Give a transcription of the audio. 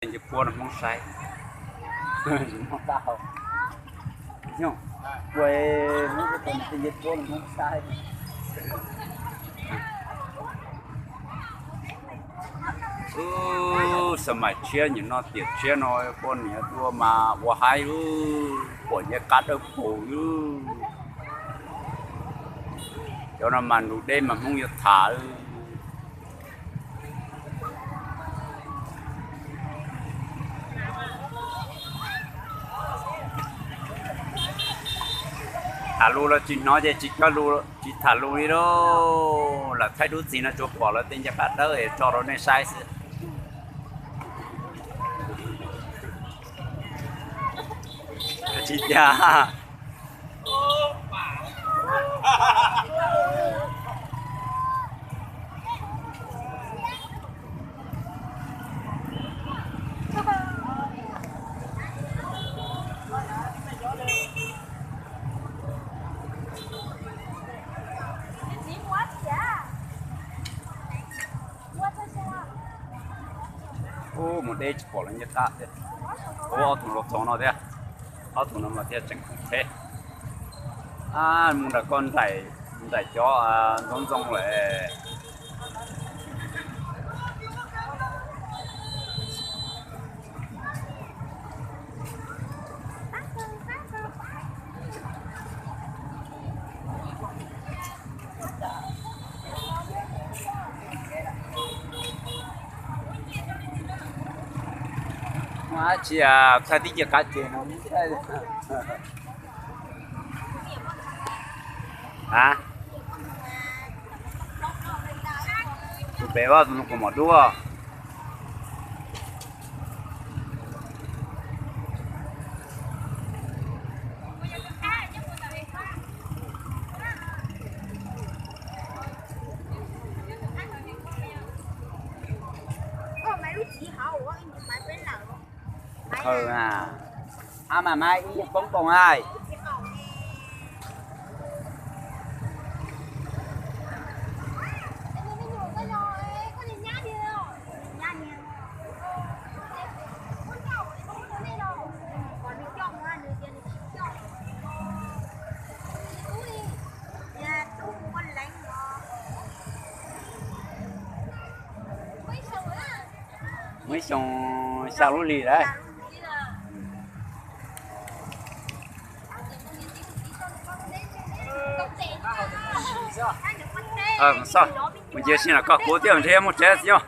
Nce puab rau Hmoob saib. Hmoob qab hau. Yog, kuv Hmoob tus nce puab rau Hmoob saib. Ub, xab mais tshiab nyuam no tiam tshiab no poj niam tuaj mas ua haib lub, puam nce qab dawb paug lub. Cov no mas nrug deb mas Hmoob yuav tham. Tham lus los tsis hnov ces tsis, tsis tham lus li lauj. Lam thaij dub txig no tsuas pom lawv tej nce qab dawb es tso rau nej saib xwb. Tsis tiag. Ub, mus deb tsis pom lawv nce qab thiab. Ub, ob tug los txog no thiab. Ob tug no mas thiaj tseem khoom tsheb. Mus nram koj nraim, nraim cov ntxoov ntxoo lawm. Ua dab tsi, thaij tib ce qab ces no. A, tus pem vaj tus no kuv mom dub. Hawm na, a mas mas ib poob koos hais. Muaj ib xyoo xya lub hlis lawm. Mus cia sij hawm koj kuv thiaj nrhiav muaj tsev xwb yog.